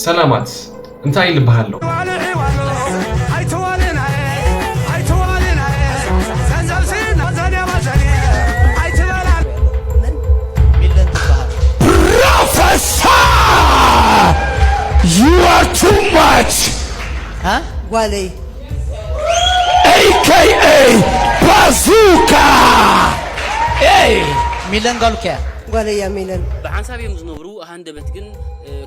ሰላማት፣ እንታይ ንበሃል ኣሎ? ሚለን ትበሃል። Professor! You are too much! ጓለይ A K A Bazooka! Hey! ሚለን ጋሉከያ ጓለይ እያ ሚለን። ብሓንሳብ እዮም ዝነብሩ። ሃንደበት ግን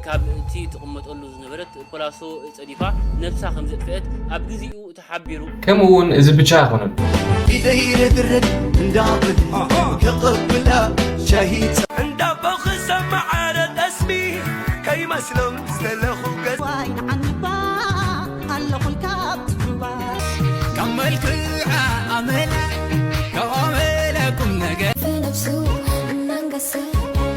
ካብ እቲ ትቕመጠሉ ዝነበረት ፖላሶ ጸዲፋ ነብሳ ከም ዘጥፍአት ኣብ ግዜኡ ተሓቢሩ። ከምኡ እውን እዚ ብቻ ኣይኮነን። ኢደይ ርድርድ እንዳብል ከቕብላ ሻሂ እንዳቦ ክሰማዓረ ጠስሚ ከይመስሎም ዝተለኹ ገጽ ዋይ ንዓኒባ ኣለኹልካ ኣብ ትሩባ ካብ መልክዓ ኣመላ ካብ ኣመላ ቁም ነገር ብነብሱ እናንገሰ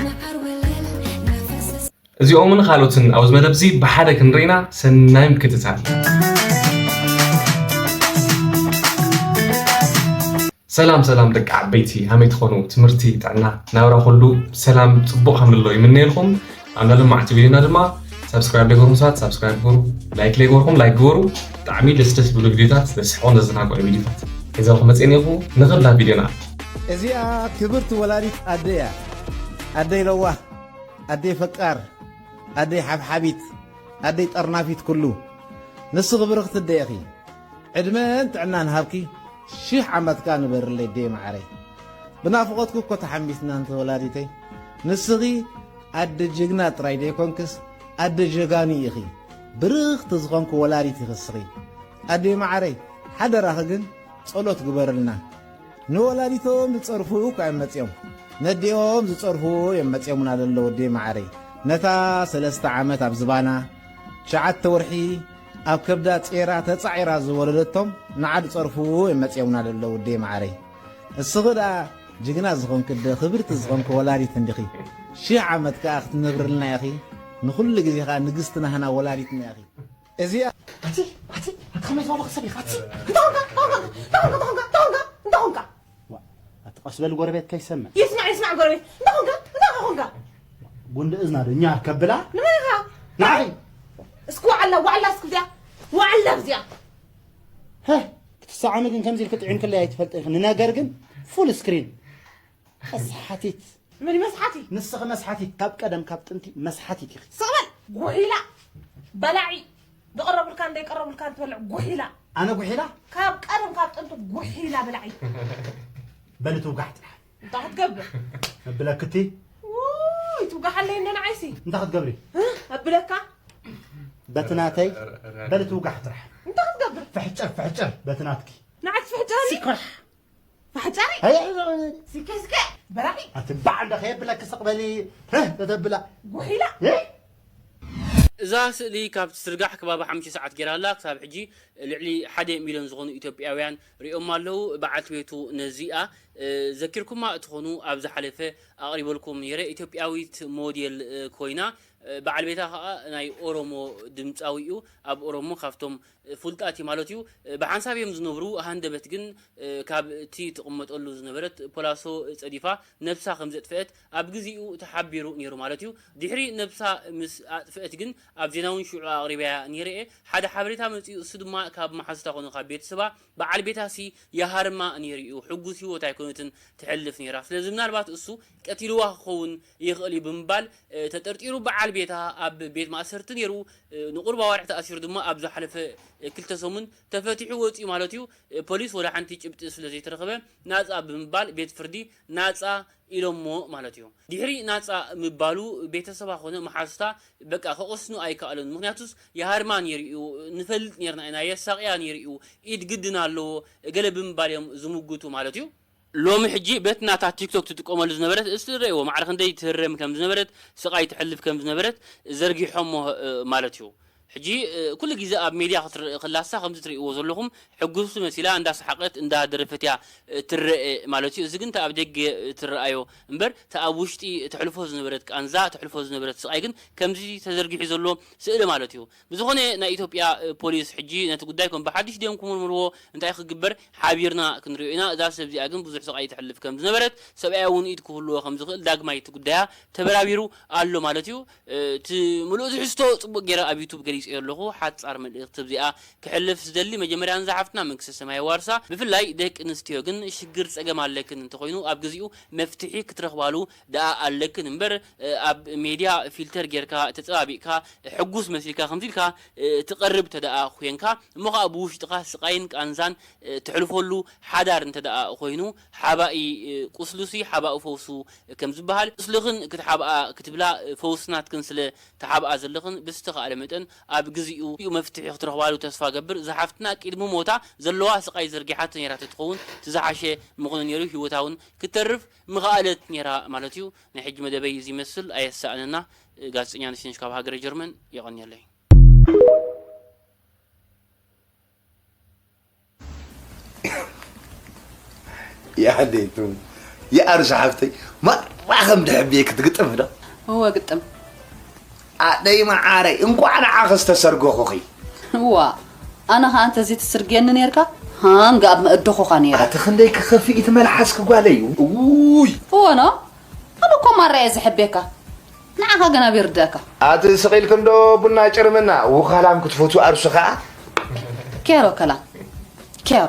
መዓር ወለል እናፈሰሰ እዚኦምን ካልኦትን ኣብዚ መደብ እዚ ብሓደ ክንርኢና ሰናይ ምክትታል። ሰላም ሰላም ደቂ ዓበይቲ፣ ሃመይ ትኾኑ? ትምህርቲ፣ ጥዕና፣ ናብራ ኩሉ ሰላም ጽቡቕ ከም ዘሎ ይምነየልኩም። ኣብ ናይ ሎማዕቲ ቪድዮና ድማ ሳብስክራይብ ዘይገበርኩም ሰባት ሳብስክራይብ ግበሩ፣ ላይክ ዘይገበርኩም ላይክ ግበሩ። ብጣዕሚ ደስ ደስ ዝብሉ ቪድዮታት፣ ዘስሕቑን ዘዘናግዑን ቪድዮታት ሒዘልኩም መፅኤ እኒኹ። ንኽላ ቪድዮና። እዚኣ ክብርቲ ወላዲት ኣደይ እያ። ኣደይ ለዋህ፣ ኣደይ ፈቃር፣ ኣደይ ሓብሓቢት፣ ኣደይ ጠርናፊት ኩሉ። ንስኺ ብርኽቲ ኣደ ኢኺ። ዕድመን ጥዕናን ሃብኪ ሽሕ ዓመት ከኣ ንበርለይ ኣደይ መዓረይ። ብናፍቖትኪ እኮ ተሓሚስና እንተ ወላዲተይ። ንስኺ ኣደ ጅግና ጥራይ ደይኮንክስ ኣደ ጀጋኑ ኢኺ። ብርኽቲ ዝኾንኪ ወላዲት ኢኺ እስኺ። ኣደይ መዓረይ ሓደራኺ ግን ጸሎት ግበርልና። ንወላዲቶም ዝጸርፉ እኳ እዮም መጺኦም። ነዲኦም ዝጸርፉ እዮም መጺኦምና ዘለዉ ኣደይ መዓረይ። ነታ ሰለስተ ዓመት ኣብ ዝባና ትሽዓተ ወርሒ ኣብ ከብዳ ጼራ ተጻዒራ ዝወለደቶም ንዓ ዝጸርፉ እዮም መጺኦምና ዘለዉ ኣደይ መዓረይ። እስኺ ደኣ ጅግና ዝኾንኪ ኣደ ክብርቲ ዝኾንኪ ወላዲት እንዲኺ። ሽሕ ዓመት ከኣ ክትነብርልና ኢኺ። ንኹሉ ግዜ ከኣ ንግስቲ ናህና ወላዲትና ኢኺ። እዚኣ ኣቲ ኣቲ ኣቲ ከመይ ዝበለ ክሰብ ኢኻ ኣቲ እንታይ ኾንካ እንታይ ኾንካ እንታይ ኾንካ እንታይ ኾንካ እንታይ ኾንካ እንታይ ኾንካ ኣቲ ቀስ በል ጎረቤት ከይሰምዕ ይስማዕ ይስማዕ ጎረቤት እንታይ ኾንካ እንታይ ኾንካ ጉንዲ እዝና ዶ እኛ ከብላ ንመን ኢኻ ንዓኺ እስኪ ዋዕላ ዋዕላ እስኪ እዚኣ ዋዕላ እዚኣ ህ ክትሰዓሚ ግን ከምዚ ኢልክ ጥዒምክለይ ኣይትፈልጥ ኢኺ ንነገር ግን ፉል ስክሪን መስሓቲት መን መስሓቲ ንስኺ መስሓቲት ካብ ቀደም ካብ ጥንቲ መስሓቲት ኢኺ ስቕ በል ጉሒላ በላዒ ዝቐረቡልካን ዘይቀረቡልካን ትበልዕ ጉሒላ ኣነ ጉሒላ ካብ ቀደም ካብ ጥንቲ ጉሒላ በላዒ በሊ ትውጋሕ ጥራሕ እንታይ ክትገብር መብለክቲ ውይ ትውጋሓለይ እንዶ ንዓይሲ እንታይ ክትገብሪ ኣብለካ በቲ ናተይ በሊ ትውጋሕ ጥራሕ እንታይ ክትገብር ፍሕጨር ፍሕጨር በቲ ናትኪ ንዓይ ትፍሕጨኒ ሲክራሕ ማሕጨሪ ሀይ ስከ ስከ በራቂ ኣቲ ባዕ እንዳ ከየብለኪ ስቕ በሊ ህ ተተብላ ጉሒላ ህ እዛ ስእሊ ካብ ትዝርጋሕ ከባቢ ሓሙሽተ ሰዓት ገይራ ኣላ። ክሳብ ሕጂ ልዕሊ ሓደ ሚልዮን ዝኾኑ ኢትዮጵያውያን ሪኦማ ኣለዉ። በዓልቲ ቤቱ ነዚኣ እ፣ ዘኪርኩማ እትኾኑ ኣብ ዝሓለፈ ኣቕሪበልኩም ነይረ። ኢትዮጵያዊት ሞዴል እ፣ ኮይና እ፣ በዓል ቤታ ከዓ ናይ ኦሮሞ ድምፃዊ እዩ። ኣብ ኦሮሞ ካብቶም ፍሉጣት እዩ ማለት እዩ። እ፣ ብሓንሳብ እዮም ዝነብሩ። ሃንደበት ግን እ፣ ካብ እቲ ትቕመጠሉ ዝነበረት ፖላሶ ጸዲፋ ነብሳ ከም ዘጥፍአት ኣብ ግዜኡ ተሓቢሩ ነይሩ ማለት እዩ። ድሕሪ ነብሳ ምስ ኣጥፍአት ግን ኣብ ዜና እውን ሽዑ ኣቕሪበያ ነይረ እየ። ሓደ ሓበሬታ መጺኡ፣ እሱ ድማ ካብ መሓዙታ ኮነ ካብ ቤተሰባ በዓል ቤታሲ ይሃርማ ነይሩ እዩ። ሕጉስ ህይወት ኣይኮነትን ትሕልፍ ነይራ። ስለዚ ምናልባት እሱ ቀቲልዋ ክኸውን ይኽእል እዩ ብምባል እ፣ ተጠርጢሩ በዓል ቤታ ኣብ ቤት ማእሰርቲ ነይሩ። እ፣ ንቑሩብ ኣዋርሕ ተኣሲሩ ድማ ኣብ ዝሓለፈ እ፣ ክልተ ሰሙን ተፈቲሑ ወፂኡ ማለት እዩ። እ፣ ፖሊስ ወላ ሓንቲ ጭብጢ ስለ ዘይተረኸበ ናፃ ብምባል ቤት ፍርዲ ናፃ ኢሎሞ ማለት እዩ። ድሕሪ ናፃ ምባሉ ቤተሰባ ኮነ መሓዙታ በቃ ከቐስኑ ኣይከኣሉን። ምኽንያቱስ ይሃርማ ነይሩ እዩ፣ ንፈልጥ ነርና ኢና፣ የሳቕያ ነይሩ እዩ፣ ኢድ ግድን ኣለዎ ገለ ብምባል እዮም ዝምጉቱ ማለት እዩ። ሎሚ ሕጂ በቲ ናታ ቲክቶክ ትጥቀመሉ ዝነበረት እስቲ ረእዎ ማዕረ ክንደይ ትህረም ከም ዝነበረት ስቓይ ትሕልፍ ከም ዝነበረት ዘርጊሖሞ እ፣ ማለት እዩ። ሕጂ ኩሉ ግዜ ኣብ ሜድያ ክትርእ ክላሳ ከምዚ ትርእይዎ ዘለኹም ሕጉስቲ መሲላ እንዳሰሓቐት እንዳደረፈት እያ ትረአ ማለት እዩ። እዚ ግን እቲ ኣብ ደገ ትረኣዮ እምበር እቲ ኣብ ውሽጢ ተሕልፎ ዝነበረት ቃንዛ ተሕልፎ ዝነበረት ስቓይ ግን ከምዚ ተዘርጊሑ ዘሎ ስእሊ ማለት እዩ። ብዝኾነ ናይ ኢትዮጵያ ፖሊስ ሕጂ ነቲ ጉዳይ ከም ብሓድሽ ድዮም ክምርምርዎ እንታይ ክግበር ሓቢርና ክንሪኦ ኢና። እዛ ሰብ እዚኣ ግን ብዙሕ ስቓይ ተሕልፍ ከም ዝነበረት ሰብኣያ እውን ኢድ ክህልዎ ከም ዝኽእል ዳግማይ እቲ ጉዳያ ተበራቢሩ ኣሎ ማለት እዩ። እቲ ምሉእ ትሕዝቶ ጽቡቕ ገይረ ኣብ ዩቱብ ገሊጸዮ ኣለኹ። ሓጻር መልእኽቲ ኣብዚኣ ክሕልፍ ዝደሊ መጀመርያ ንዝሓፍትና መንግስተ ሰማይ ዋርሳ። ብፍላይ ደቂ ኣንስትዮ ግን ሽግር ጸገም ኣለክን እንተኾይኑ ኣብ ግዚኡ መፍትሒ ክትረኽባሉ ደኣ ኣለክን እምበር ኣብ ሜድያ ፊልተር ጌርካ ተጸባቢቕካ ሕጉስ መሲልካ ከምዚ ኢልካ ትቐርብ ተደኣ ኮይንካ እሞ ኸኣ ብውሽጥኻ ስቓይን ቃንዛን ትሕልፈሉ ሓዳር እንተ ደኣ ኮይኑ ሓባኢ ቁስሉሲ ሓባኡ ፈውሱ ከም ዝበሃል ቁስልኽን ክትሓብኣ ክትብላ ፈውሲ ናትክን ስለ ትሓብኣ ዘለኽን ብዝተኻእለ መጠን ኣብ ግዚኡ መፍትሒ ክትረኽባሉ ተስፋ ገብር። እዛ ሓፍትና ቅድሚ ሞታ ዘለዋ ስቓይ ዘርጊሓቶ ነይራ ተትኸውን እቲ ዝሓሸ ምኾነ ነይሩ። ህይወታ እውን ክተርፍ ምኸኣለት ነይራ ማለት እዩ። ናይ ሕጂ መደበይ እዚ ይመስል። ኣየሳእነና። ጋዜጠኛ ነሽነሽ ካብ ሃገረ ጀርመን። የቐንየለይ። ያደይቱ የኣርሽ ሓፍተይ ማራ ከም ድሕብየ ክትግጥም ዶ እወ ግጥም ኣደይ መዓረይ እንኳዕ ንዓኸ ዝተሰርገኹኺ እዋ ኣነ ኸዓ እንተዘይ ትስርግየኒ ነርካ ሃንግ ኣብ መእደኹኻ ነይረ ኣቲ ክንደይ ክኸፍእ እቲ መልሓስኪ ጓለይ ውይ እወ ኖ ኣነ እኮ ማራ እየ ዝሕብየካ ንዓኻ ግን ኣበይ ርድኣካ ኣቲ ስቕ ኢልኪ እንዶ ቡና ጭርምና ውኻላም ክትፈትዊ ኣርሱ ኸዓ ኬሮ ከላም ኬሮ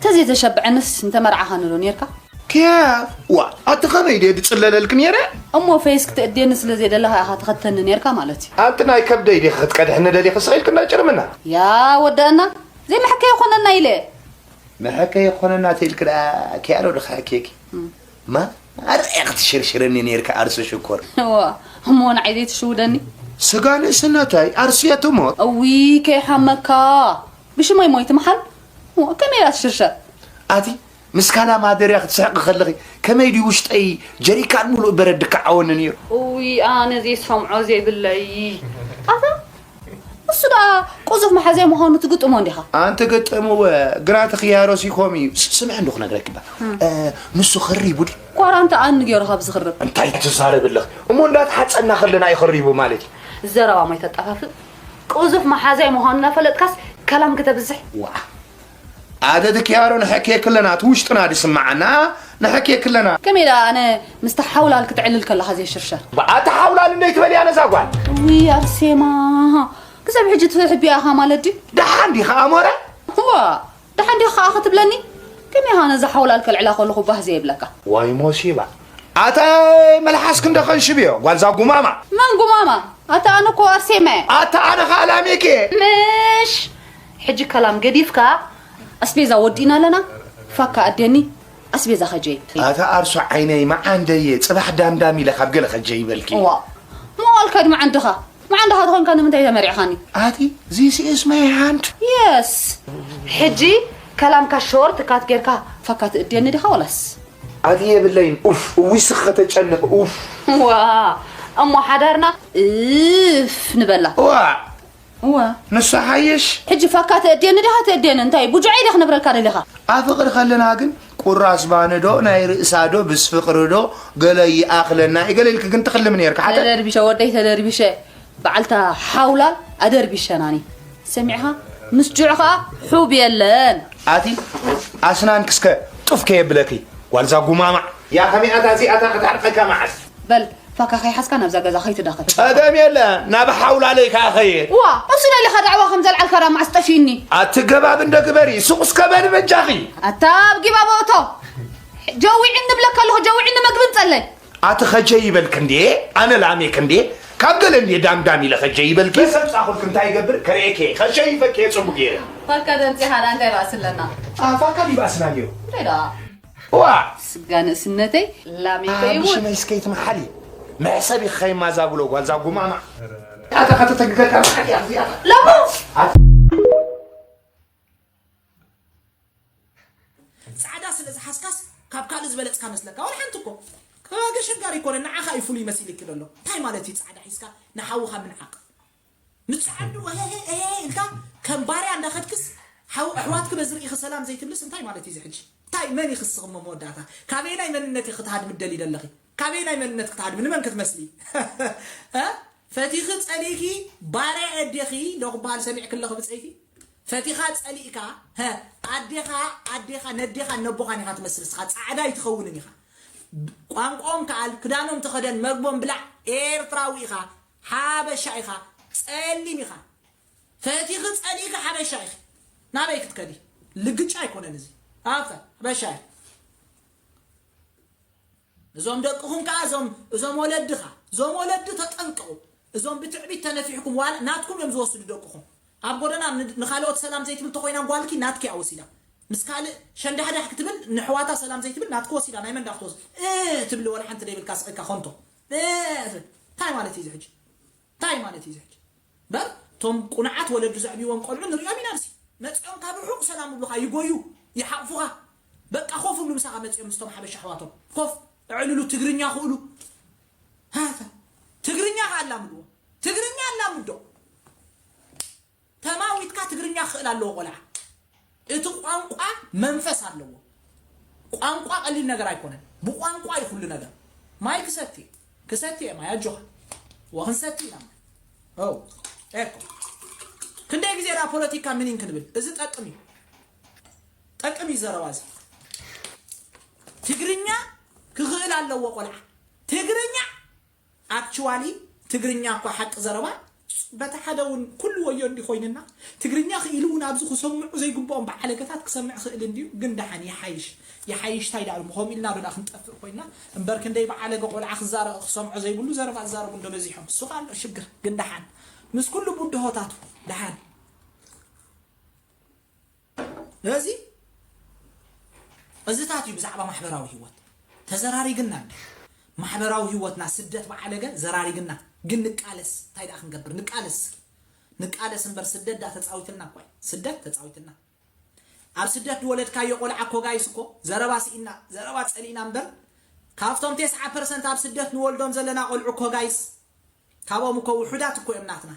ተዘይተሸብዐንስ እንተመርዓኻኒ ዶ ኔርካ? ኪያ ዋ ኣቲ ኸመይ ድየ ድጽለለልኪ ኔረ? እሞ ፈይስ ክትእድየኒ ስለ ዘይደለኻ ኢኻ ትኸተኒ ኔርካ ማለት እዩ። ኣንቲ ናይ ከብደይ ዲኺ ክትቀድሕኒ ደሊኺ ስቕ ኢልኪ እንዳጭርምና። ያ ወደአና ዘይመሐከ ይኾነና ኢለ። መሐከ ይኾነና ተይልኪ ደኣ ኪያ ዶ ድኽሕክየኪ? ማ ኣርኣያ ክትሽርሽረኒ ኔርካ ኣርሱ ሽኮር። ዋ እሞ ንዓይ ዘይትሽውደኒ? ስጋ ንእስነተይ ኣርሱየ ትሞት። እዊ ከይሓመካ ብሽመይ ሞይት ምሓል ከመይ ኢላ ትሽርሸር? ኣቲ ምስ ካላ ማደርያ ክትስሕቂ ከለኺ ከመይ ድዩ ውሽጠይ ጀሪካን ሙሉእ በረድ ድከዓወኒ ነይሩ። እውይ ኣነ ዘይሰምዖ ዘይብለይ ኣታ እሱ ደኣ ቁዙፍ መሓዘይ ምዃኑ ትግጥሞ እንዲኻ። ኣንቲ ግጥምወ ግራ እቲ ክያሮስ ይኾም እዩ። ስምዒ እንዶ ክነግረኪ ባ ንሱ ኸሪቡ ድዩ? ኳራንታ ኣኒ ገይሩ ካብ ዝኽርብ። እንታይ ትዛረቢ ኣለኺ እሞ እንዳተሓጸና ከለና እዩ ኸሪቡ ማለት እዩ። ዘረባ ማይ ተጣፋፍእ ቁዙፍ መሓዛይ ምዃኑ እናፈለጥካስ ከላም ክተብዝሕ። ዋእ ኣደ ድኪያሮ ንሐኬ ክለና እቲ ውሽጥና ድስምዓና ንሐኬ ክለና። ከመይ ደኣ ኣነ ምስታ ሓውላል ክትዕልል ከለኻ ዘይሽርሸር። ብኣታ ሓውላል እንደይ ትበል እያ ነዛ ጓል። ውይ ኣርሴማ ክሳብ ሕጂ ትሕቢኣ ኢኻ ማለት ድዩ? ደሓን ዲኻ ኣሞረ? ዋእ ደሓን ዲኻ ከኣ ክትብለኒ? ከመይ ኢኻ ነዛ ሓውላል ከልዕላ ከለኹ ባህ ዘይብለካ? ዋይ ሞሲባ ኣታ መልሓስኪ እንዶ ከንሽብዮ ጓልዛ ጉማማ። መን ጉማማ? ኣታ ኣነ እኮ ኣርሴማ እየ። ኣታ ኣነ ኸኣ ላሜክ እየ። ምሽ ሕጂ ከላም ገዲፍካ ኣስቤዛ ወዲእና ኣለና ፋካ ኣዴኒ ኣስቤዛ ኸጀይብ። ኣታ ኣርሱ ዓይነይ መዓንደየ ጽባሕ ዳምዳም ኢለ ካብ ገለ ኸጀይበልኪ። እዋ መዋል ከድሚ ዓንድኻ መዓንድኻ ተኾንካ ንምንታይ ተመሪዕኻኒ? ኣቲ this is my hand። Yes ሕጂ ከላምካ ሾርት ካት ጌርካ ፋካ ትእድየኒ ዲኻ ወላስ? ኣቲ የብለይን ኡፍ እዊስኽ ከተጨንቕ ኡፍ። ዋ እሞ ሓዳርና እፍ ንበላ። ዋእ እዋ ንሱ ሓይሽ። ሕጂ ፋካ ተእድየኒ ዲኻ ተእድየኒ እንታይ ቡጁዐይ ዲኻ ክነብረልካ ደሊኻ? ኣፍቕር ከለና ግን ቁራስ ባኒ ዶ ናይ ርእሳ ዶ ብስ ፍቕሪ ዶ ገለ ይኣኽለና እዩ ገለ ኢልኪ ግን ትኽልሚ ነይርኪ ሓተ። ተደርቢሸ ወደይ ተደርቢሸ በዓልታ ሓውላል ኣደርቢሸናኒ ሰሚዕኻ ምስ ጁዕ ኸኣ ሑብ የለን። ኣቲ ኣስናንኪ እስከ ጡፍ ከየብለኪ ጓልዛ ጉማማዕ። ያ ከመይ ኣታ እዚኣታ ክትዓርቀካ መዓስ። በል ፋካ ከይሓዝካ ናብዛ ገዛ ከይትዳኸል። ጸገም የለ ናብ ሓውላለይ ከኣ ኸይድ። እዋ እሱ ደሊኻ ዳዕዋ ከም ዘልዓልካ ዳ መዓስ ጠፊእኒ። ኣቲ ገባብ እንደ ግበሪ ሱቕ እስከ በሊ በጃኺ። ኣታ ኣብ ጊባቦ እቶ ጀዊዕኒ እብለካ ኣለኹ ጀዊዕኒ መግቢ ምጸለይ። ኣቲ ኸጀ ይበልክ እንዴ ኣነ ላሜክ እንዴ ካብ ገለ እንዴ ዳምዳም ኢለ ኸጀ ይበልኪ። ሰብ ጻኹልክ እንታይ ይገብር ከርእየክ እየ ኸሸይፈክ እየ ጽቡቅ ገይረ። ፋካ ደንጺኻ ዳ እንታይ ባእሲ ኣለና። ኣፋካ ዲባእስና እንድዮ። እንታይ ዳ ዋ ስጋ ንእስነተይ ላሜከ ይሙት። ብሽመይ እስከ ይትምሓል እዩ መሕሰብ ይኸይማ እዛ ብሎ ጓል እዛ ጉማማ ኣታ ከተተግገካ መሓል እያ እዚኣ ለሞ ጻዕዳ ስለ ዝሓዝካስ ካብ ካልእ ዝበለጽካ መስለካ ዋላ ሓንቲ እኮ ኣሸጋሪ ኣይኮነን ንዓኻ እዩ ፍሉይ መሲልኪ ዘሎ እንታይ ማለት እዩ ጻዕዳ ሒዝካ ንሓውኻ ምንዓቕ ምጽዓዱ እሄ እሄ እሄ ኢልካ ከም ባርያ እንዳኸድክስ ሓው ኣሕዋትኪ በዚ ርኢኺ ሰላም ዘይትብልስ እንታይ ማለት እዩ እዚ ሕጂ? እንታይ መን ኢኺ እስኺ እሞ መወዳእታ? ካበየናይ መንነት ኢኺ ክትሃድሚ ትደልዪ ዘለኺ? ካበየናይ መንነት ክትሃድሚ ንመን ክትመስሊ? እ? ፈቲኺ ጸሊእኪ ባርያ ኣዴኺ ዶ ክበሃል ሰሚዕኪ ኣለኺ ብጸይቲ? ፈቲኻ ጸሊእካ ሀ ኣዴኻ ኣዴኻ ነዴኻ ነቦኻን ኢኻ ትመስል እስኻ ጻዕዳ ኣይትኸውንን ኢኻ። ቋንቋኦም ከኣል ክዳኖም ተኸደን መግቦም ብላዕ ኤርትራዊ ኢኻ ሓበሻ ኢኻ ጸሊም ኢኻ። ፈቲኺ ጸሊእኪ ሓበሻ ኢኺ። ናበይ ክትከዲ? ልግጫ ኣይኮነን እዚ። ኣፈ ሓበሻ ኢኺ። እዞም ደቅኹም ከኣ እዞም እዞም ወለድኻ እዞም ወለዲ ተጠንቀቑ። እዞም ብትዕቢት ተነፊሕኩም ዋላ ናትኩም እዮም ዝወስዱ ደቅኹም። ኣብ ጎደና ን- ንኻልኦት ሰላም ዘይትብል ተኾይና ጓልኪ ናትኪ እያ ወሲዳ። ምስ ካልእ ሸንዳሕዳሕ ክትብል ንሕዋታ ሰላም ዘይትብል ናትኪ ወሲዳ ናይ መን ዳ ክትወስድ እ ትብሊ ወላ ሓንቲ ደይብልካ ስቕካ ኾንቶ እ እንታይ ማለት እዩ እዚ ሕጂ? እንታይ ማለት እዩ እዚ ሕጂ? በር እቶም ቁኑዓት ወለዱ ዘዕብይዎም ቆልዑ ንሪኦም ኢና። ኣብዚ መፂኦም ካብ ርሑቕ ሰላም ይብሉኻ፣ ይጎዩ፣ ይሓቑፉኻ። በቃ ኮፍ ይብሉ ምሳኻ መፂኦም ምስቶም ሓበሻ ኣሕዋቶም ኮፍ እዕልሉ ትግርኛ ክእሉ ሃታ ትግርኛ ከኣላምድዎ ትግርኛ ኣላምዶ ተማዊትካ ትግርኛ ክኽእል ኣለዎ ቆልዓ። እቲ ቋንቋ መንፈስ ኣለዎ። ቋንቋ ቀሊል ነገር ኣይኮነን። ብቋንቋ እዩ ኩሉ ነገር። ማይ ክሰቲ ክሰቲ እየ ማይ ኣጆኻ ወክንሰቲ ኢና ማይ ኦ ኤኮ ክንደይ ግዜ ዳ ፖለቲካ ሚኒንግ ክንብል እዚ ጠቅም እዩ ጠቅም እዩ ዘረባ እዚ ትግርኛ ክኽእል ኣለዎ ቆልዓ ትግርኛ ኣክቹዋሊ ትግርኛ እኳ ሓቂ ዘረባ በቲ ሓደ እውን ኩሉ ወዮ እንዲ ኮይንና ትግርኛ ክኢሉ እውን ኣብዚ ክሰምዑ ዘይግብኦም ብዓለገታት ክሰምዕ ክእል እንድዩ ግን ደሓን ይሓይሽ ይሓይሽ ታይ ዳኣ ከምኡ ኢልና ዶ ዳኣ ክንጠፍእ ኮይና እምበር ክንደይ ብዓለገ ቆልዓ ክዛረ ክሰምዖ ዘይብሉ ዘረባ ዝዛረቡ እንዶ በዚሖም እሱ ከዓ ኣሎ ሽግር ግን ደሓን ምስ ኩሉ ቡድሆታቱ ደሓን እዚ እዚታት እዩ ብዛዕባ ማሕበራዊ ህይወት ተዘራሪግና እንዲ ማሕበራዊ ህይወትና ስደት ብዓለገ ዘራሪግና ግን ንቃለስ እንታይ ደኣ ክንገብር ንቃለስ እስኪ ንቃለስ እምበር ስደት ዳ ተፃዊትልና እኳ እዩ ስደት ተፃዊትልና ኣብ ስደት ዝወለድካዮ ቆልዓ እኮ ጋይስ እኮ ዘረባ ስኢና ዘረባ ፀሊእና እምበር ካብቶም ተስዓ ፐርሰንት ኣብ ስደት ንወልዶም ዘለና ቆልዑ እኮ ጋይስ ካብኦም እኮ ውሑዳት እኮ እዮም ናትና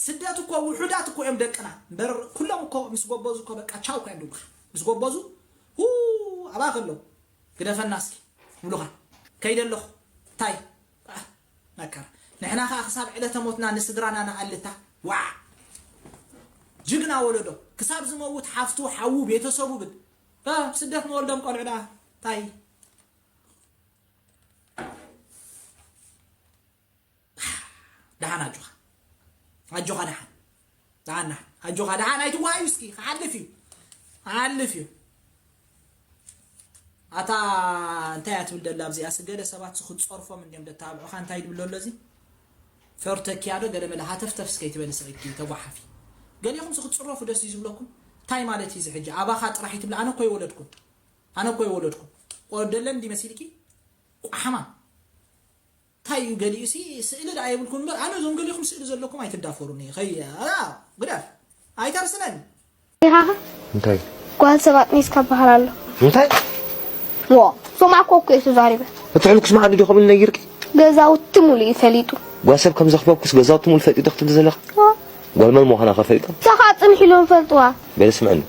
ስደት እኮ ውሑዳት እኮ እዮም ደቅና እምበር ኩሎም እኮ ምስ ጎበዙ እኮ በቃ ቻው እኮ እዮም ድብሉኻ ምስ ጎበዙ ው ኣባኽ ኣለዉ ግደፈና እስኪ ይብሉኻ ከይደ ኣለኹ እንታይ ኣህ፣ መከራ ንሕና ኸዓ ክሳብ ዕለተ ሞትና ንስድራና ንኣልታ ዋዕ ጅግና ወለዶ ክሳብ ዝመውት ሓፍቱ ሓዉ ቤተሰቡ ብል እ፣ ስደት ንወልዶም ቆልዑ ደኣ እንታይ ደሓን ኣጆኻ ኣጆኻ ደሓን ደሓን ደሓን ኣጆኻ ደሓን ኣይትዋሃዩ እስኪ ክሓልፍ እዩ ክሓልፍ እዩ ኣታ እንታይ እያ ትብል ደላ ኣብዚኣ ስ ገለ ሰባት ስ ክትፀርፎም እንዲዮም ደተባብዑኻ እንታይ ድብሎ ኣሎ እዚ ፈርተኪያ ዶ ገለ መለ ሃተፍተፍ ስከይትበሊ ስቂኪ ተጓሓፊ ገሊኹም ስ ክትፅረፉ ደስ እዩ ዝብለኩም እንታይ ማለት እዩ እዚ ሕጂ ኣባኻ ጥራሕ ይትብላ ኣነ እኮ ይወለድኩም ኣነ እኮ ይወለድኩም ቆደለን እንዲ መሲልኪ ቋሓማ እንታይ እዩ ገሊኡ ሲ ስእሊ ደኣ የብልኩም እምበር ኣነ እዞም ገሊኹም ስእሊ ዘለኩም ኣይትዳፈሩኒ ኸይ ግዳፍ ኣይተርስነኒ ኢኻኸ እንታይ ጓል ሰብ ኣጥኒስካ በሃል ኣሎ እንታይ ዋ ሶማዕኮ እኮ እየ ተዛሪበ እቲ ሕልኩስ መዓልቲ ዲኹም ኢሉ ነጊርኪ ገዛውቲ ሙሉ እዩ ፈሊጡ ጓል ሰብ ከም ዘኽበብኩስ ገዛውቲ ሙሉ ፈሊጡ ዶ ክትብል ዘለኺ ጓል መን ምዃና ከ ፈሊጦም ንሳኻ ኣጽንሕ ኢሎም ፈልጥዋ በለ ስምዕኒ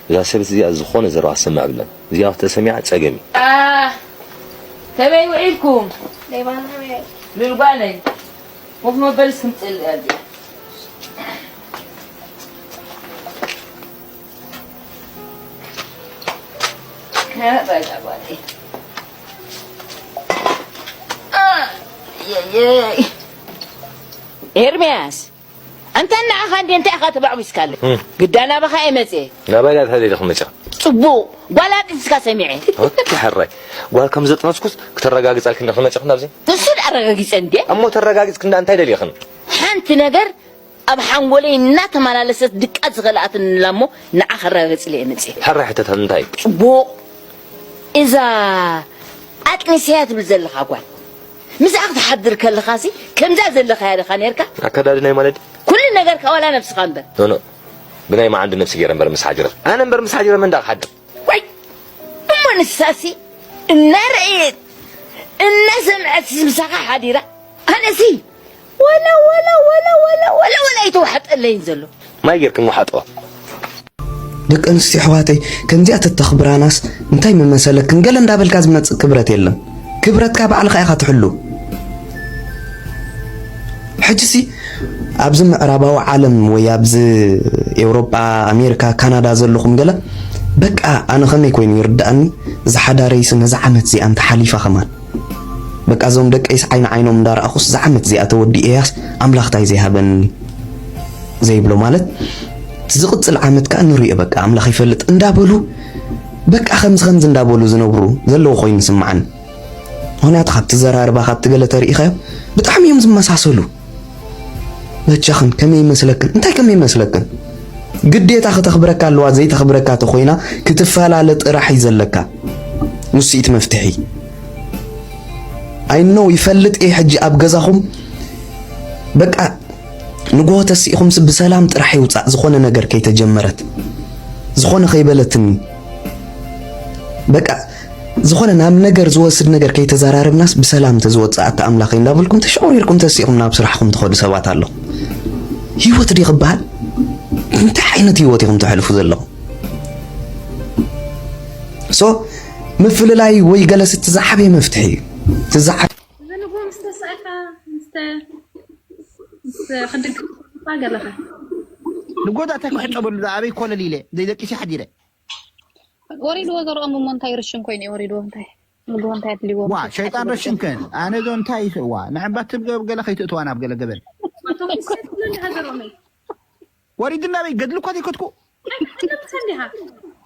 እዛ ሰበይቲ እዚኣ ዝኾነ ዘረባ ክትሰምዕ የብላን እዚኣ ክትሰሚዓ ጸገም እዩ። ኣህ ከመይ ውዒልኩም ልል ጓለይ ኮፍ መበልስ ክምፅእ እያ እዚኣ ኤርምያስ ኣንታ ንዓኻ እንዴ እንታይ ኢኻ ተባዕቢስካለ ግዳ ናባኻ እየ መፅየ ናባይ ዳ ተሃሊለ ክመፅያ ፅቡቕ ጓል ኣጥንስካ ሰሚዐ ሕራይ ጓል ከም ዘጥነስኩስ ክተረጋግፀልክን ዶ ክመፅኹ ናብዚ ንሱ ዳ ኣረጋጊፀ እንዴ እሞ ተረጋጊፅክ እንዳ እንታይ ደሊኽን ሓንቲ ነገር ኣብ ሓንጎለይ እናተመላለሰት ድቃ ዝኸልኣትንላ እሞ ንዓ ከረጋግፅለ እየ መፅየ ሕራይ ሕተታ እንታይ ፅቡቕ እዛ ኣጥኒሰያ ትብል ዘለኻ ጓል ምስኣ ክትሓድር ከለኻሲ ከምዛ ዘለኻያ ዲኻ ነርካ ኣከዳድናይ ማለት ኩሉ ነገርካ ዋላ ነብስኻ እምበር ኖኖ ብናይ መዓንዲ ነብሲ ገይረ እምበር ምስ ሓጅረ ኣነ እምበር ምስ ሓጅረ መን ዳ ክሓድር ዋይ እሞ ንሳሲ እናረእየት እናሰምዐት ምሳኻ ሓዲራ ኣነሲ ወላ ወላ ወላ ወላ ወላ ወላ የለይን ዘሎ። ማይ ጌርክን ውሓጥዋ። ደቂ ኣንስትዮ ኣሕዋተይ፣ ከምዚኣ ተተኽብራናስ እንታይ ምመሰለክን? ገለ እንዳበልካ ዝመጽእ ክብረት የለን። ክብረትካ ባዕልኻ ኢኻ ትሕሉ። ሕጂሲ ኣብዚ ምዕራባዊ ዓለም ወይ ኣብዚ ኤውሮጳ፣ ኣሜሪካ፣ ካናዳ ዘለኹም ገለ በቃ ኣነ ከመይ ኮይኑ ይርዳእኒ፣ ዝሓዳረይስ ነዚ ዓመት እዚኣ እንተሓሊፋ ከማን በቃ እዞም ደቀይስ ዓይኒ ዓይኖም እንዳረኣኹስ እዛ ዓመት እዚኣ ተወዲኤያስ ኣምላኽ ታይ ዘይሃበኒ ዘይብሎ ማለት እቲ ዝቕፅል ዓመት ከዓ ንሪኦ በቃ ኣምላኽ ይፈልጥ እንዳበሉ በቃ ከምዚ ከምዚ እንዳበሉ ዝነብሩ ዘለዉ ኮይኑ ይስምዓኒ። ምኽንያቱ ካብቲ ዘራርባ ካብቲ ገለ ተሪኢኻዮም ብጣዕሚ እዮም ዝመሳሰሉ። በጃኽን ከመይ ይመስለክን? እንታይ ከመይ ይመስለክን? ግዴታ ክተኽብረካ ኣለዋ ዘይተኽብረካ ተኾይና ክትፈላለ ጥራሕ እዩ ዘለካ። ንሱ እቲ መፍትሒ። I know ይፈልጥ እየ ሕጂ ኣብ ገዛኹም በቃ ንግሆ ተሲእኹምሲ ብሰላም ጥራሕ ይውፃእ ዝኾነ ነገር ከይተጀመረት ዝኾነ ከይበለትኒ በቃ ዝኾነ ናብ ነገር ዝወስድ ነገር ከይተዘራረብናስ ብሰላም ተዝወፅእ ኣታ ኣምላኸይ እንዳበልኩም ተሸቑሪርኩም ተሲእኹም ናብ ስራሕኹም ትኸዱ ሰባት ኣለኹም። ህይወት ድዩ ክበሃል? እንታይ ዓይነት ህይወት ኢኹም ተሕልፉ ዘለኹም? ሶ ምፍልላይ ወይ ገለስ እቲ ዝዓበየ መፍትሒ እዩ። እቲ ዝዓበየ እዚ ንግሆ ምስ ተሳኢኻ ምስ ተ- ምስ ክንዲ ገለኻ ንጎዳ እንታይ ክሕፀበሉ ዳ ኣበይ ኮለል ኢለ ዘይደቂሲ ሓዲረ ወሪድዎ ዘርኦም እሞ እንታይ ርሽን ኮይኑ እዩ ወሪድዎ እንታይ ንግሆ እንታይ ኣድልዎ ዋ ሸይጣን ረሽንከን ኣነ ዶ እንታይ ይስዋ ንዕምባት ትብገብ ገለ ከይትእትዋ ናብ ገለ ገበን ኣቶም ክሰትሉ እንዲሃ ዘርኦመይ ወሪድና በይ ገድሉ እኳ ዘይከትኩ ሰንዲሃ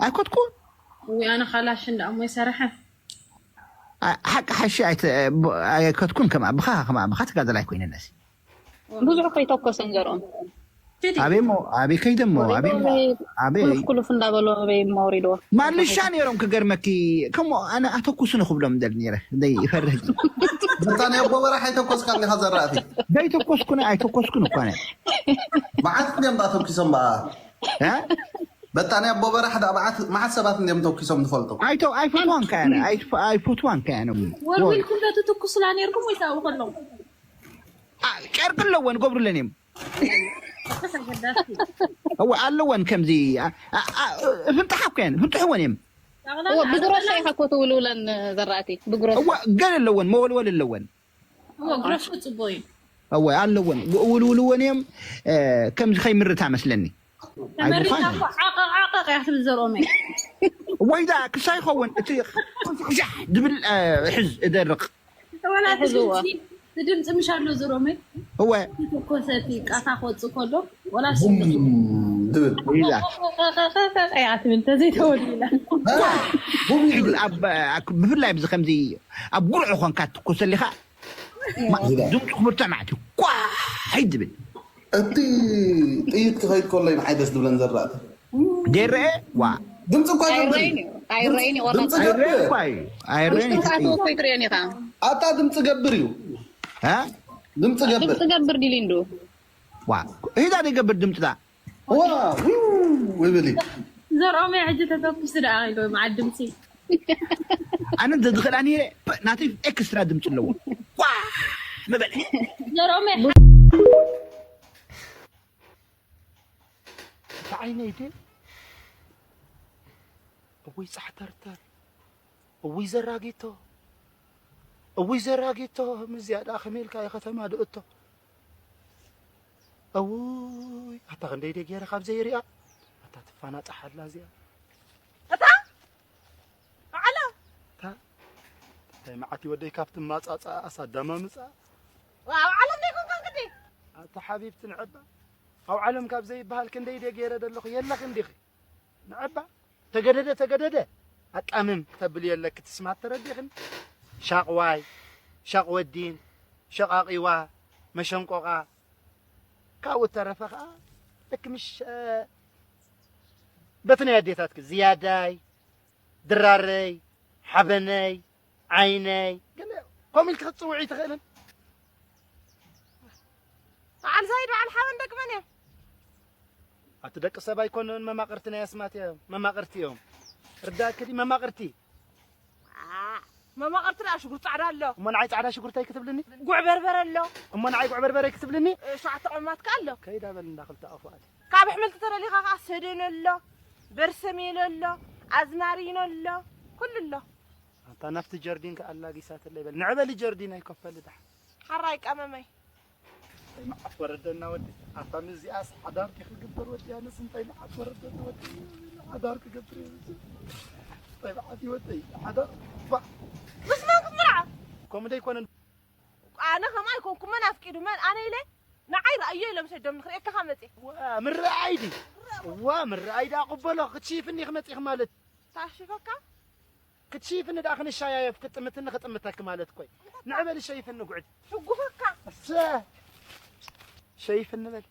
ኣይከትኩ ወይ ኣነ ካላሽ እንዳእሞ ይሰርሐ ሓቂ ሓሺ ኣይከትኩን ከማ ብኻ ከማ ብኻ ትጋደል ኣይኮይነነሲ ብዙሕ ከይተኮሰን ዘርኦም ኣበይ ሞ ኣበይ ከይደ ሞ ኣበይ ሞ ኣበይ ኩሉፍ ኩሉፍ እንዳበሎ ኣበይ ማውሪድዎ ማልሻ ነይሮም ክገርመኪ ከሞ ኣነ ኣተኩስኒ ክብሎም ደል ነይረ ደይ ይፈርህ በታ ናይ ኣቦ በራሕ ኣይተኮስካ እንዲኻ ዘራእቲ ደይ ተኮስኩነ ኣይተኮስኩን እኳ ነ መዓት እንዲኦም ደኣ ተኩሶም በኣ እ? በታ ናይ ኣቦ በራሕ ደኣ መዓት መዓት ሰባት እንዲኦም ተኩሶም ትፈልጡ ኣይቶ ኣይፈትዋን ከያነ ኣይፈትዋን ከያነ ወልዊልኩም ዶ ትትኩስላ ነይርኩም ወይስ ኣብኡ ከለኹም ጨርቂ ኣለወን ገብሩለን እዮም ተሰገዳስቲ እወ ኣለወን ከምዚ አ- አ- አ- ፍንጥሓ እኮ እየን ፍንጥሕወን እዮም እወ ብግሮሻ ኢኻ እኮ ትውልውለን ዘራእቲ ብግሮሻ እወ ገል ኣለወን መወልወል ኣለወን እወ ግረሹ ጽቡቅ እዩ እወ ኣለወን ውልውልወን እዮም እ፣ ከምዚ ከይምርታ መስለኒ ተመሪታ እኮ ዓቀቕ ዓቀቕ እያ ትብል ዘርኦመይ ወይዳ ክሳይ ይኸውን እቲ ሻሕ ድብል እ፣ ሕዝ እደርቕ ወላ ሕዝዋ። ትድምፂ ትድምፂ ምሽ ኣሎ ዝሮመይ እወ ተኮሰቲ ቃታ ክወፅእ ከሎ ወላ ቡም ድብል ወይዳ እያ ትብል ተዘይተወዲላ ቡም ይብል ኣብ ኣብ- ብፍላይ ብዚ ከምዚ ኣብ ጉርዕ ኮንካ ትኮሰ ኣሊኻ ድምፁ ክብርትዕ ማለት እዩ ኳ ድብል እቲ ጥይት ክኸይድ ከሎ እዩ ንዓይ ደስ ዝብለን ዘራእቲ ደረአ ዋ ድምፂ እኳ ገብር ኣይረይን እዩ ኣይረይን እዩ ቆራፅ ድምፂ ገብር እኳ እዩ ኣይረን ውሽጢ ሰዓት እኮ ይትሪኦን ኢኻ እ? ኣታ ድምፂ ገብር እዩ እ? ድምፂ ገብር ድምፂ ገብር ዲሊ እንዱ ዋ ሂዳ ዘይገብር ድምፅዳ ዋ ዊው ይብል እዩ ዘርኦመይ ሕጂ ተተኩሱ ደኣ ኢሉ መዓት ድምፂ ኣነ ዘዝኽእላ ነይረ ናተይ ኤክስትራ ድምፂ ኣለዎ ዋ ምበለ ዘርኦመይ እቲ ዓይነይ ድየ እውይ ፃሕተርተር እውይ ዘራጊቶ እውይ ዘራጊቶ ምዝያ ደኣ ከመይ ኢልካ እየ ከተማ ድእቶ እውይ ኣታ ክንደይ ደይ ገይረ ካብ ዘይሪኣ ኣታ ትፋና ፃሓላ እዚኣ እታ ዓላ እንታይ መዓት ወደይ ካብቲ ማፃፃ ኣሳዳማ ምፃ ኣብ ዓለም ዘይኮንካ ግዲ ኣታ ሓቢብቲ ንዕባ ኣብ ዓለም ካብ ዘይበሃል ክንደይ ደይ ገይረ ደለኹ የለኽ እንዲኺ ንዕባ ተገደደ ተገደደ ኣቃምም ክተብል የለኪ ትስማት ተረዲኽን ሻቕዋይ ሻቕ ወዲን ሸቓቒዋ መሸንቆቓ ካብኡ ተረፈ ኸዓ ልክ ምሽ በቲ ናይ ኣዴታትኪ ዝያዳይ ድራረይ ሓበነይ ዓይነይ ገለ ከምኡ ኢልኪ ክትፅውዒ ትኽእልን በዓል ዛይድ በዓል ሓበን ደቂ መን እዮም ኣቲ ደቂ ሰብ ኣይኮኑን መማቕርቲ ናይ ኣስማት እዮም መማቕርቲ እዮም ርዳእኪ ዲ መማቕርቲ መማቕርቲ ደኣ ሽጉርቲ ጻዕዳ ኣሎ። እሞ ንዓይ ጻዕዳ ሽጉርተይ ክትብልኒ? ጉዕ በርበረ ኣሎ። እሞ ንዓይ ጉዕ በርበረይ ክትብልኒ? እ፣ ሸውዓተ ቆማት ከኣ ኣሎ። ከይዳ በል እንዳ ክልተ ኣፉ ኣቲ። ካብ ኣሕምልቲ ተረሊኻ ከኣ ሰደን ኣሎ፣ በርሰሜን ኣሎ፣ ኣዝማሪኖ ኣሎ፣ ኩሉ ኣሎ። ኣንታ ናብቲ ጀርዲን ከኣ ኣላጊሳትለይ በል። ንዕ በሊ ጀርዲን ኣይከፈል ድሓ። ሓራይ ቀመመይ። እንታይ መዓት ወረደና ወዲ። ኣታ ምስዚኣስ ሓዳር ዲ ክግበር ወዲ ኣነስ እንታይ መዓት ወረደኒ ወዲ። ሓዳር ክገብር እየ ምስዚ። እንታይ መዓት እዩ ወዲ። ሓዳር ፋ። ምስ መን ክትምርዓ? ከምኡ ደይኮነ ኣነ ከምኣ ኣይኮንኩ መን ኣፍቂዱ መን ኣነ ኢለ ንዓይ ረኣዮ ኢሎም ሰዶም ንክርእየካ ካብ መፅእ ዋ ምርኣይ ድዩ ዋ ምርኣይ ደኣ ቅበሎ ክትሽይፍኒ ክመፅእኺ ማለት ታሽፈካ ክትሽይፍኒ ደኣ ክንሻያየፍ ክጥምትኒ ክጥምተኪ ማለት እኮይ ንዕበሊ ሸይፍኒ ጉዕድ ሕጉፈካ እሰ ሸይፍኒ በል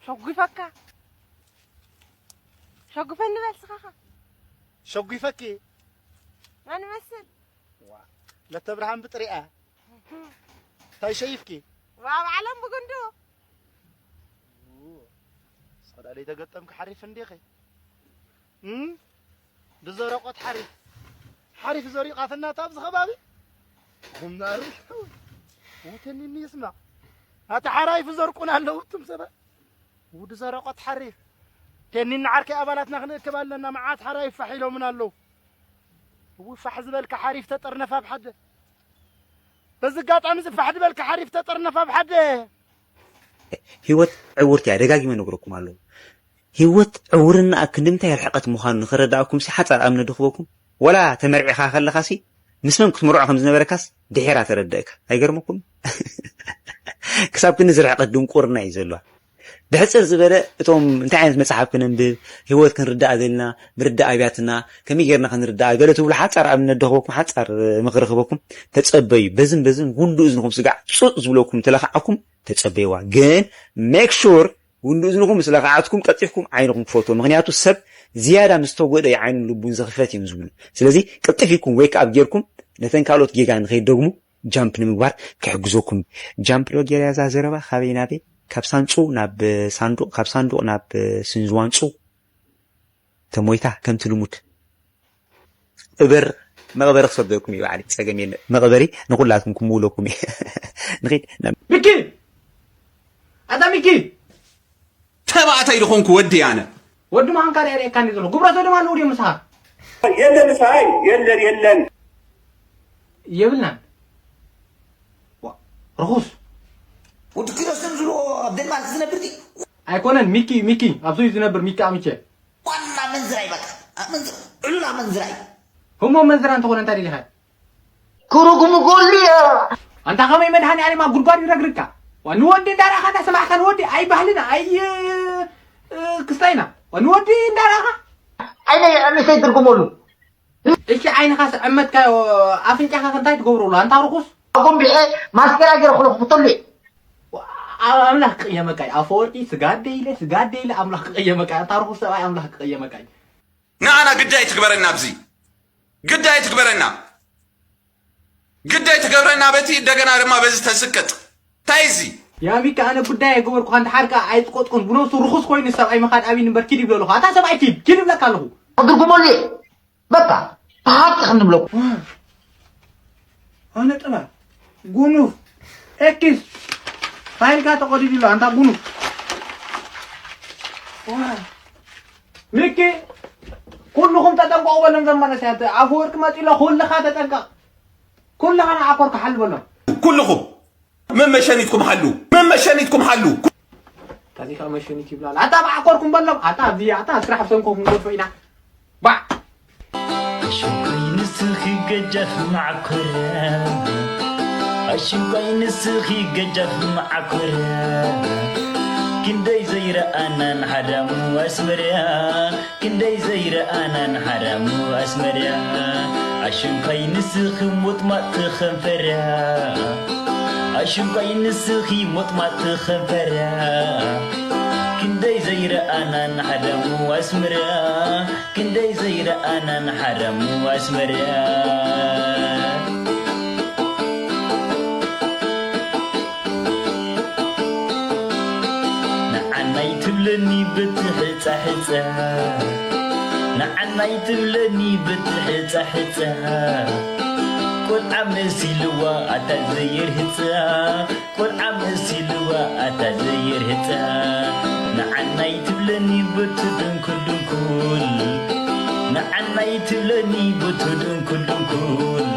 ሸጉፈካ ሸጉፈኒ በል ስኻኻ ሸጒፈኪ መን መስል ዋ ለተብርሃን ብጥሪኣ እንታይ ሸይፍኪ ዋ ባዕሎም ብጉንዱ ሰዳ ደይተገጠምኪ ሓሪፍ እንዲኺ እም? ብዘረቆት ሓሪፍ ሓሪፍ ዘሪቓትናታ ኣብዚ ከባቢ ቡናሩ ውትንኒ ይስማዕ ኣቲ ሓራይፍ ዘርቁን ኣለዉ እቱም ሰባት ውዲ ዘረቆት ሓሪፍ ቴኒን ዓርከይ ኣባላትና ክንእክብ ኣለና መዓት ሓራይፍ ፋሕ ኢሎምን ኣለዉ እው ፋሕ ዝበልካ ሓሪፍ ተጠርነፍ ኣብ ሓደ በዚ ኣጋጣሚ እዚ ፋሕ ዝበልካ ሓሪፍ ተጠርነፍ ኣብ ሓደ ህይወት ዕውርቲ እያ ደጋጊመ ነግረኩም ኣለኹ ህይወት ዕውርናኣ ክንዲ ምንታይ ርሕቐት ምዃኑ ንኽረድኣኩምሲ ሓፃር ኣብነት ዶ ክበኩም ወላ ተመርዒኻ ከለኻሲ ምስ መን ክትምርዖ ከም ዝነበረካስ ድሒራ ተረድእካ ኣይገርመኩም ክሳብ ክንዲ ዝርሕቐት ድንቁርና እዩ ዘለዋ ብሕፅር ዝበለ እቶም እንታይ ዓይነት መፅሓፍ ክነንብብ ህይወት ክንርዳእ ዘለና ምርዳእ ኣብያትና ከመይ ጌርና ክንርዳእ ገለ ትብሉ ሓፃር ኣብነት ዶ ክበኩም ሓፃር ምኽሪ ክበኩም ተፀበዩ በዝን በዝን ጉንዱ እዝንኹም ስጋዕ ፁፅ ዝብለኩም ተለካዓኩም ተፀበይዋ ግን make sure ጉንዱ እዝንኹም ምስ ለኽዓትኩም ቀልጢፍኩም ዓይንኹም ክፈትዎ ምኽንያቱ ሰብ ዝያዳ ምስ ተጎድአ እዩ ዓይኑን ልቡን ዝኽፈት እዮም ዝብሉ ስለዚ ቅልጥፍ ኢልኩም wake up ጌርኩም ነተን ካልኦት ጌጋ ንኸይደግሙ jump ንምግባር ክሕግዘኩም jump ዶ ጌርያ እዛ ዘረባ ካበይ ናበይ ካብ ሳንፁ ናብ ሳንዱቕ ካብ ሳንዱቕ ናብ ስንዝዋንፁ ተሞይታ ከምቲ ልሙድ እበር መቕበሪ ክሰደኩም እዩ ባዕሊ ፀገም የለ መቕበሪ ንኩላትኩም ክምውለኩም እዩ ንኺድ ናብ ሚኪ ኣታ ሚኪ ተባዕታይ ዝኾንኩ ወዲ ኣነ ወዲ ምዃንካ ርኤካኒ ዘሎ ግብረሰዶም ኣለዉ ድዮም ምሳኻ የለን ምሳይ የለን የለን የብልናን ዋ፣ ርኹስ ወዲ ኪሮስ ከም ዝብሎ ኣብ ደንማርክ ዝነብር ድዩ ኣይኮነን ሚኪ ሚኪ ኣብዚ እዩ ዝነብር ሚኪ ኣምቼ ዋና መንዝራይ በቃ ኣመንዝር ዕሉል ኣመንዝራይ ህሞ መንዝራ እንተኾነ እንታይ ደሊኻ ክሩጉሙ ጎልዮ ኣንታ ከመይ መድሃኒ ኣለም ኣብ ጉድጓድ ይረግርካ ዋ ንወዲ እንዳረኣኻ እንዳሰማዕካ ንወዲ ኣይ ባህልና ኣይ ክስታይና ዋ ንወዲ እንዳረኣኻ ዓይነይ ኣምሰይ ትርጉመሉ እሺ ዓይንኻስ ዕመትካዮ ኣፍንጫኻ እንታይ ትገብረሉ ኣንታ ርኹስ ኣጎንቢሐ ማስከራ ገይረ ክሎ ክፍተሉ ኣምላኽ ክቕየመካ እዩ ኣፈወርቂ ስጋደ ኢለ ስጋደ ኢለ ኣምላኽ ክቕየመካ እዩ ኣንታ ርኹስ ሰብኣይ ኣምላኽ ክቕየመካ እዩ ንኣና ግዳይ ትግበረና ኣብዚ ግዳይ ትግበረና ግዳይ ትገብረና በቲ እንደገና ድማ በዚ ተስቅጥ ታይ እዚ ያሚካ ኣነ ጉዳይ ኣይገበርኩ ካን ተሓርካ ኣይጥቆጥኩን ብነብሱ ርኹስ ኮይኑ ሰብኣይ ምኻድ ኣብይ ንበር ኪድ ይብለሉ ኣታ ሰብኣይ ኪድ ኪድ ይብለካ ኣለኹ ክትርጉመሉ እየ በቃ ብሓቂ ክንብለኩ ኣነ ጥባ ጉኑፍ ኤኪስ ፋይልካ ተቆዲዱ ኣሎ ኣንታ ጉኑፍ ሚኪ ኩልኹም ተጠንቀቑ በሎም ዘመነስያት ኣፈወርቂ መፂሎ ኩልኻ ተጠንቀቕ ኩልኻ ንዓኮር ክሓል በሎም ኩልኹም መመሸኒትኩም ሓሉ መመሸኒትኩም ሓሉ ታዚ ከዓ መሸኒት ይብላል ኣታ ብዓኮርኩም በሎም ኣታ ኣብዚ ኣታ ስራሕ ብሰንኮ ክንጎድፎ ኢና ባዕ ኣሽንኳይ ንስኺ ገጃፍ መዓኮርያ ኣሽንኳይ ንስኺ ገጃፍ መዓኮርያ ክንደይ ዘይረኣናን ሓዳሙ ኣስመርያ ክንደይ ዘይረኣናን ሓዳሙ ኣስመርያ ኣሽንኳይ ንስኺ ሞጥማጥ ትኸንፈርያ ኣሽንኳይ ንስኺ ሞጥማጥ ትኸንፈርያ ክንደይ ዘይረኣናን ሓዳሙ ኣስመርያ ክንደይ ዘይረኣናን ሓዳሙ ኣስመርያ ንዓናይ ትብለኒ በቲ ሕጻ ሕጻ ንዓናይ ትብለኒ በቲ ሕጻ ሕጻ ቆልዓ መሲልዋ ኣታ ዘይርህጻ፣ ቆልዓ መሲልዋ ኣታ ዘይርህጻ። ንዓናይ ትብለኒ በቱ ድንኩል ድንኩል፣ ንዓናይ ትብለኒ በቱ ድንኩል ድንኩል።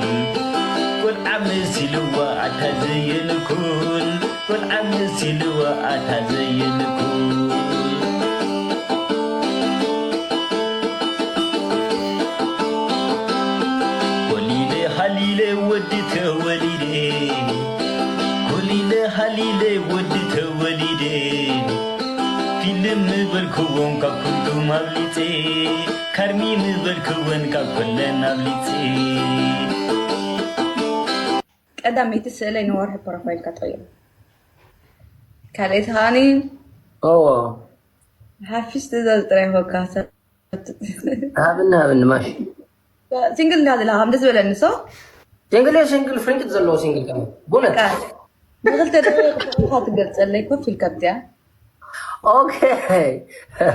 ቆልዓ መሲልዋ ኣታ ዘይንኩል፣ ቆልዓ መሲልዋ ኣታ ዘይንኩል። ኮሊለ ሃሊለ ወዲ ተወሊደ፣ ኮሊለ ሃሊለ ወዲ ተወሊደ። ፊልም ምበልክዎም ካብ ኩሉም ኣብሊፀ፣ ካርሚ ምበልክወን ካብ ኩለን ኣብሊፀ። ቀዳመይቲ ስእለይ ንወርሒ ፕሮፋይልካ ትቕይሮ። ካልኣይቲ ከዓኒ እዎ። ሓፊሽ ትእዛዝ ጥራይ ይኾካ። ሃብኒ ሃብኒ ማሽ። ሲንግል እንዳ ዘለኻ ከም ደስ በለኒ። ሶ ሲንግል እየ፣ ሲንግል ፍሪንጭ ዘለዎ ሲንግል ከመይ? ብእውነት። በቃ ንኽልተ ደቂቕ ፍቕርኻ ትገልጸለይ ኮፍ ኢልካ ኣብዚኣ። ኦኬ።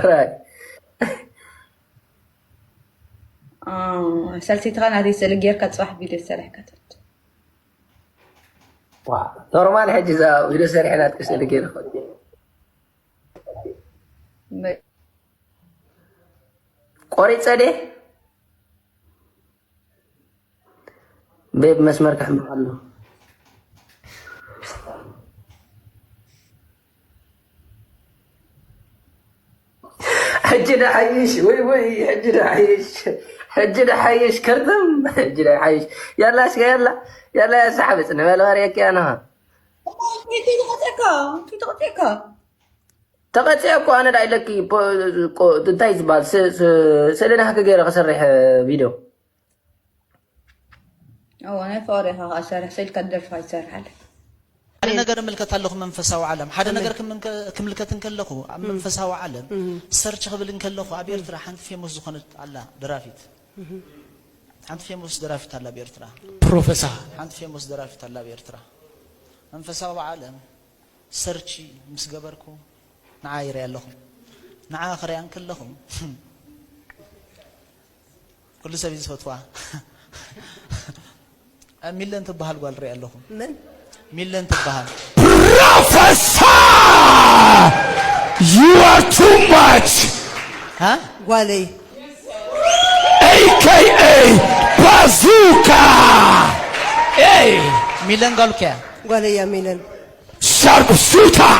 ራይት። ኣዎ፣ ሳልሰይትኻ ናተይ ስእሊ ጌርካ ጽባሕ ቪድዮ ሰሪሕካ ትወድ። ዋ፣ ኖርማል ሕጂ እዛ ቪድዮ ሰሪሐ ናትኪ ስእሊ ገይረ ክወድ። በ- ቆሪጸ ድየ? ቤብ መስመር ከሕምቕ ኣሎ። ሕጂ ደሓይሽ፣ ወይ፣ ወይ፣ ሕጂ ደሓይሽ፣ ሕጂ ደሓይሽ፣ ከርተም፣ ሕጂ ደሓይሽ። ያላ፣ እስከ ያላ፣ ያላ፣ ያሳሓብጽ፣ ንበል፣ ባርየኪ፣ ኣነኻ። ፊቱ ተቐጺዕካ፣ ፊቱ ተቐጺዕካ። ተቐጺዐ እኮ፣ ኣነ ዳ ኢለኪ፣ ፖ-፣ ቆ-፣ እንታይ ዝበሃል፣ ስ-፣ ስ-፣ ስእሊ ናህኪ ገይረ ክሰርሕ ቪድዮ። እዎ፣ ናይ ፍቕሪ ኢኻ ኸዓ ሰርሕ፣ ስኢልካ ደርፊ ኣይትሰርሕ ኣለ። ሓደ ነገር እምልከት ኣለኹ መንፈሳዊ ዓለም። ሓደ ኣሜን። ነገር ክምንከ-፣ ክምልከት እንከለኹ ኣብ እም። መንፈሳዊ ዓለም እም። ሰርች ክብል እንከለኹ ኣብ እም። ኤርትራ ሓንቲ ፌሞስ ዝኾነት ኣላ ደራፊት። እም። ሓንቲ ፌሞስ ደራፊት ኣላ ኣብ ኤርትራ። ፕሮፌሰር። ሓንቲ ፌሞስ ደራፊት ኣላ ኣብ ኤርትራ። መንፈሳዊ ዓለም ሰርች ምስ ገበርኩ ንዓ ይሪኣ ኣለኹ። ንዓ ክሪኣ እንከለኹ ኩሉ ሰብ እዩ ዝፈትዋ። ሚለን ትበሃል ጓል ሪኣ ኣለኹ። መን? ሚለን ትበሃል። Professor! You are too much! ሃ? ጓለይ። A K A Bazooka! ኤይ! ሚለን ጓልካ እያ። ጓለይ እያ ሚለን። Sharp shooter!